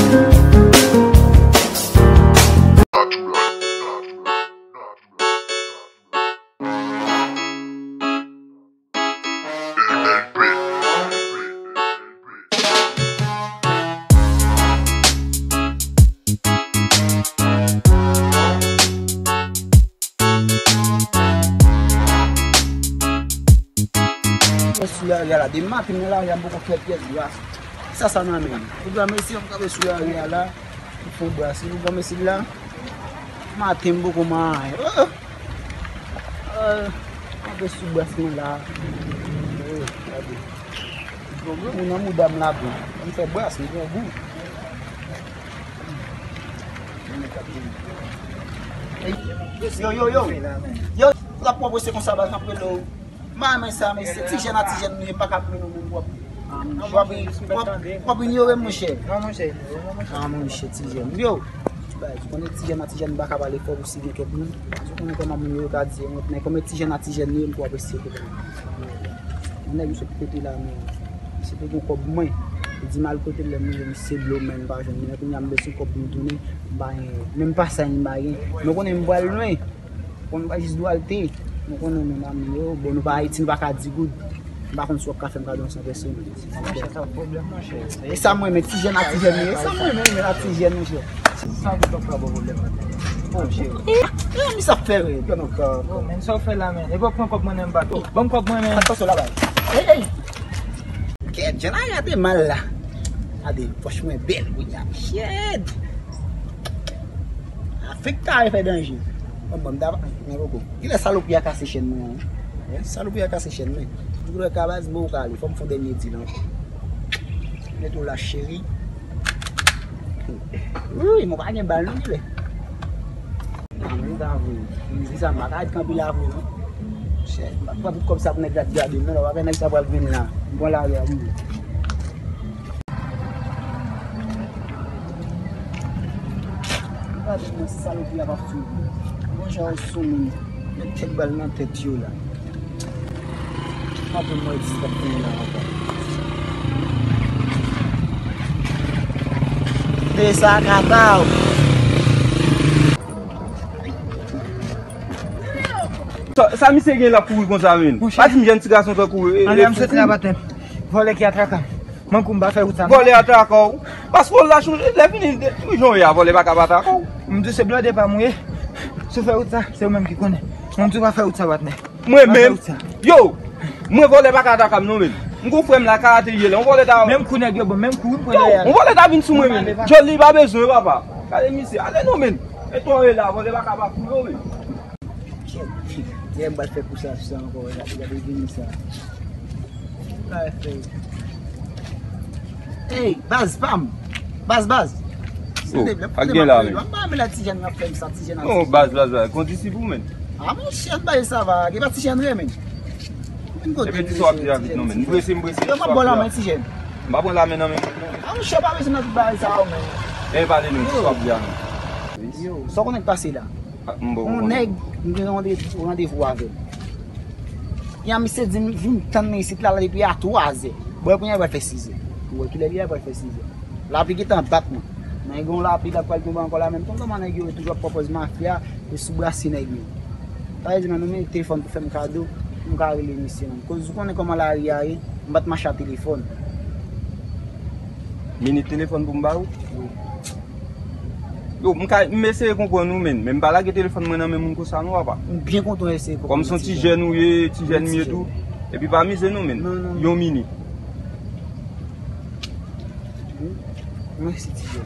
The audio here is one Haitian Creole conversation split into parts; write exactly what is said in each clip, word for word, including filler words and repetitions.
Mwen sou lari a la, depi maten mwen lari a, m poko fè pyès bras. Sa sa nan men m? Ou granmesi, m kanpe sou lari a la, m fè bras. Ou granmesi la, maten m poko manyen. Oh! Oh! Kanpe sou bras mwen la. Oh, gade. Gwo gwo moun nan mouda m la tou. M fè bras, m gen gou. Yo, yo, yo. Yo, la pwòp se konsa ba kanpe lo. Manman sa, men se ti jèn a ti jèn nou ye, m pa ka plen nou menm pwòp. W ap, w ap, w ap inyore m, monchè. Non, monchè, inyore m, monchè. Ah, monchè, ti jèn. Yo, bay, ou konnen ti jèn a ti jèn, m pa ka pale fò pou si gen kèk moun. Ou konnen kòman moun yo ka di, men kòman ti jèn a ti jèn nou ye, m twò apresye kèk moun. Yon nèg m sot kote la, men misye te gen kòb mwen. Li di m al kote l, lè m rive, misye blo, men m pa jwenn li. Men kounye a m bezwen kòb pou m tounen, m pa gen, menm pa sa, m pa gen. Men konnen m pral lwen. Bon, nou pa jis dwe al te. Nou konnen nou nan mi yo. Bon, nou pa Ayiti, nou pa ka di goud. M pa konn si w ap ka fè m kado yon san pèsonèl. Monchè, sa pwoblèm, monchè. E sa m renmen, ti jèn a ti jèn li ye. Sa m renmen, renmen a ti jèn, monchè. Sa goud p ap ka ba w pwoblèm. Monchè. E, e, mi sa fè, wi. Bon, men sa w fè la, men. E pa pran kòb mwen nan bato. Ban m kòb mwen, men. Atansyon la, bay. Ey, ey. Kèt, jan a rate mal la. Gade, pòch mwen bèl, kounye a. Shit. Afrik ta fè danje. Bon, bon, m ta, men poko. Kilè salopri a kase chèn mwen an? Hein? Salopri a kase chèn mwen. Tout lè ka baz, bon, ou ka ale. Fò m fè yon dènye deal ankò. Mete w la, cheri. Wi, mwen pa gen bal non, kilè. Ah, men sa vre. Mizik sa, m pa ka ret kanpe la vre, non. Chè, m pa pran tout kòb sa pou nèg la t gade m, non, la, w a wè nèg sa pral vin la. M pran lari a pou li. Gade mwen, si salopri a p ap sou mwen. Bon jan yo sou moun. Met kèk bal nan tèt yo la. Kanpe mwen di sa k genyen la ankò. Desakata w. Sa, sa misye gen l ap kouri konsa, men? Monchè. Pa di m jèn ti gason tankou, e, anlè e m soti la batèm. Vòlè ki atraka m. Mankou m pa fè wout sa, non. Vòlè atraka w. Paske w la chonje, lè fini, wi, jan w ye a, vòlè pa ka pa atraka w. M di w se blòdè pa m ou ye. Si w fè wout sa, se ou menm ki konnen. M di w pa fè wout sa, patnè. Mwen menm? Yo! Mwen vòlè pa ka atraka m non, men. M gon frè m la, karate ye la. On vòlè ta. Menm kou nèg yo ban, menm kou m pran dèyè a. On vòlè ta vin sou mwen, men. Jòl li pa bezwen, papa. Gade misye, ale non, men. E tò e la, vòlè pa ka pa kou yo, men. Yè m pral fè kou sa sou sa ankò, gade, gade vini sa. Sa fè. Ey, baz pa m. Baz, baz. Oh, pa gen la, men. M pa renmen lè ti jèn nan fè m sa, ti jèn nan. Non, baz, baz, baz. Kondisip ou, men. Ah, monchè, bay sa va. Gen pa ti jèn vre, men. Epi di sa w ap di a vit non, men. M prese, m prese. Yo, m ap ba w lanmen, ti jèn. M pa pran lanmen nan men. Ah, monchè, pa bezwen nan tout bagay sa yo, men. E pale nou, di sa w ap di a, men. Yo, sa w konnen k pase la? Ah, m poko konnen. Yon nèg, m gen randevou, randevou avè l. Yon misye di m vin tann mwen isit la, la depi a twazè. Bon, kounye a l pral fè sizè. Ou wè kilè li a, l pral fè sizè. Lapli gentan bat mwen. Men gen yon lapli k ap pral tonbe ankò la, men m konn kòman nèg yo toujou ap pwopòze mafya, yo sou brase nèg yo. Sa vle di, men nou mete telefòn pou fè m kado, pou m ka rele misye, men. Koz ou konnen kòman lari a ye, m pa t mache a telefòn. Minit telefòn pou m ba ou? Wi. Yo, m ka, m eseye konprann ou, men, men m pa lage telefòn mwen nan men moun konsa non, papa. M byen kontan eseye konprann. Kòm se yon ti jèn ou ye, ti jèn m ye tou. Epi pa mize non, men. Non, non. Yon minit. Mèsi, ti jèn.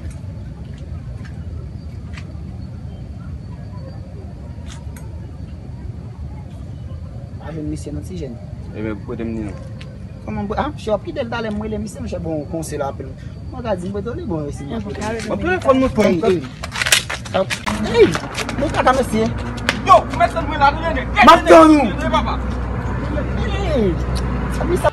Pa jwenn misye non, ti jèn. Ebyen, prete m li non. Kòman, ah, monchè, w ap kite l talè, m rele misye, monchè, bon, konsèy la apèl. Mwen ka di m prete w li, bon, resi m ap rele. Bon, telefòn mwen pran. Ey, ey. Ey, bon kaka mesye. Yo, ou mèt tann mwen la, tande, tande. M ap tann ou. Tande, papa. Ey, sa mi sa.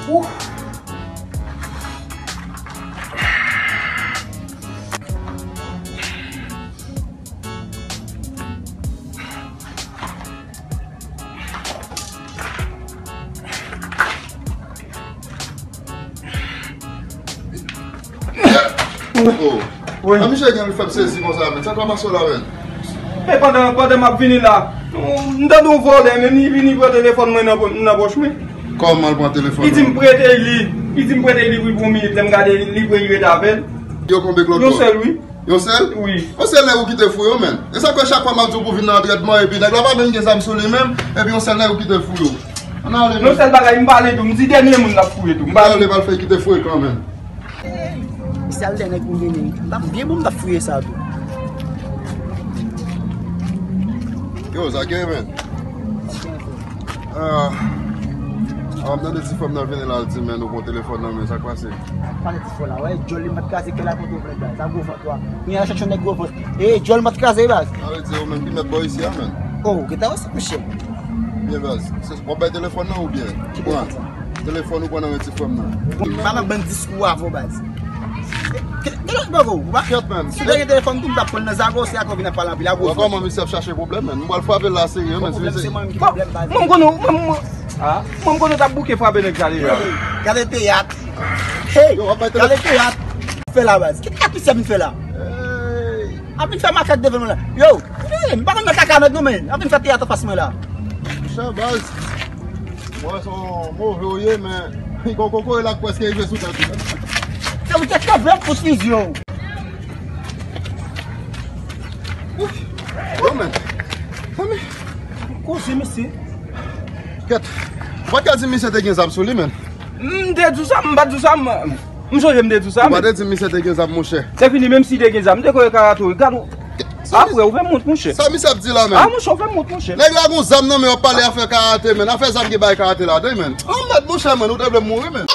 Ou. Oh. Wi. A, misye gen fè m sezi konsa, men. Sa k ap pase la, men? E pandan, pandan m ap vini la, m tande yon vòlè, men li vini pran telefòn mwen nan, nan pòch mwen. Kòman l pran telefòn nan? Li di m prete li, li di m prete li pou, pou yon minit, lè m gade li, li pran li ret avè l. Yo konbyen klòt? Yon sèl, wi. Yon sèl? Wi. Yon sèl nèg ou kite fou yo, men. E sa k fè chak fwa m ap di w pou vin nan antrèdman, epi nèg la pa menm gen zam sou li menm, epi yon sèl nèg ou kite fou yo. Ann ale, men. Yon sèl bagay, m pale tou, m di dènye moun l ap fouye tou. M pale. Ann ale, pral fè kite fou ekran, men. Misye al dèyè nèg m genyen. M t ap byen bon, m t ap fouye sa tou. Yo, sa gen, men. Ah. Ah, m tande ti frè m nan vini la, l di, men, nou pran telefòn nan, men sa k pase? Pale ti frè la, wè, djòl li m pa t kraze kè la kote w vle, baz. Sa gwo vant, wa. Kounye a, chèche yon nèg gwo vant. E, djòl m pa t kraze, baz. Sa vle di, ou menm ki mèt bò isi a, men. Oh, gen ta wè sa, monchè. Byen, baz. Se, w ap bay telefòn nan oubyen? Ki telefòn sa? Telefòn ou pran nan men ti frè m nan. Pa nan bann diskou avè w, baz. Kèt, kèt, baz, ou pa. Kèt, man. Si w te gen telefòn tou, m t ap pran l nan zago, se ak ou vin ap pale anpil a gwo vant. Kòman misye ap chache pwoblèm, men? M pral frape l la, serye, men. Pwoblèm se mwen menm ki pwoblèm, baz. Mwen m konnen, mwen, mwen, mwen m konnen w t ap bouke frape nèg sa deja. Gade teyat. Hey, gade teyat. Fè la, baz. Ki teyat misye ap vin fè la? Ap vin fè makak devan mwen la. Yo, hey, m pa konn nan kaka nèg non, men. Ap vin fè teyat anfas mwen la. Monchè, baz. Mwen se yon move ou ye, men li gon kokoye la k prèske rive sou tèt ou. Se ou te kanpe pou fizye w. Yo, men. Zanmi. Koze, mesye. Kèt. Ou pa t ka di misye te gen zam sou li, men. M te di w sa, m pa t di w sa, m, m sonje m te di w sa, men. Ou pa te di misye te gen zam, monchè. Se fini, menm si te gen zam, m te kwè karate w. Gad ou. Apre, ou fè m wont, monchè. Sa misye ap di la, men? A, monchè, ou fè m wont, monchè. Nèg la gon zam nan men, w ap pale afè karate, men. Afè zam gen bay karate ladan, men. Anmèd, monchè, men. Ou te vle m mouri, men.